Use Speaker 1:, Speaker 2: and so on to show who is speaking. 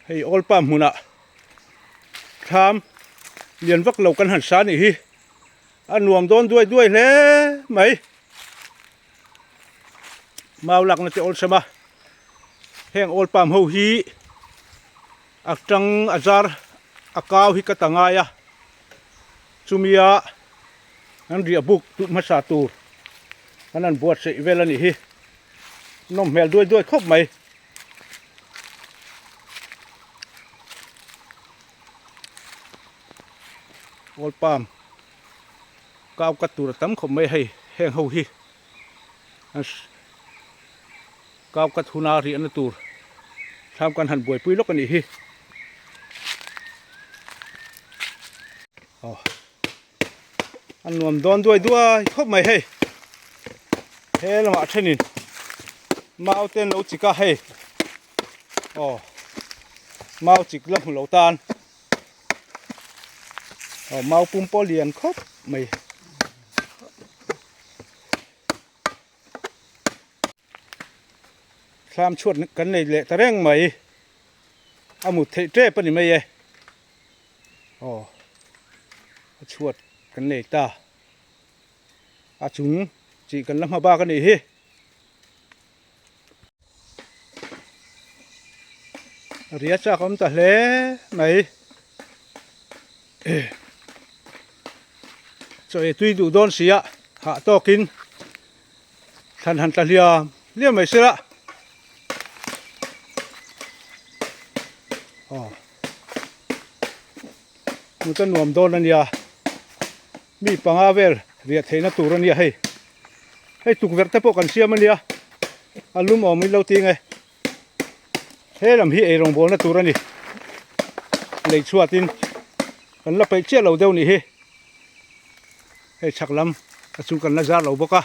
Speaker 1: Hei oil palm hmunah thlam lian vak lo kan han sa anih hi a nuam dawn duai duai hle mai mau lakna te awlsam a heng oil palm ho hi a tang a zar a kau hi ka ta ngai a chumia an riah buk tut hmasa tur an han buatsaih vel anih hi nawm hmel duai duai khawp mai. Oil palm kau cut tur a tam khawp mai hei heng ho hi kau cut huna riahna tur thlam kan han buaipui lawk a nih hi aw. A nuam dawn duai duai khawp mai hei he lamah thenin mau te an lo chik a hei aw mau chik la hmu lo tan aw mau pum pawh lian khawp mai. Thlam chhuat kan nei leh ta reng mai a mut theih tep a ni mai e. Aw a chhuat kan nei ta a chung chih kan la hma bak a nih hi. Ria chak a awm ta hle mai chaw ei tui duh dawn si a hah tawkin thlan han tla hliam hliam mai sela aw hmu ta nuam dawn a nia mi panga vel riah theihna tur a nia hei hei tukverh te pawh kan siam a nia a lum awm in lo ti nge he lam hi eirawng bawlna tur a ni lei chhuat in kan la peih chiah lo deuh nih hi hei chhak lam a chung kan la zar lo bawk a.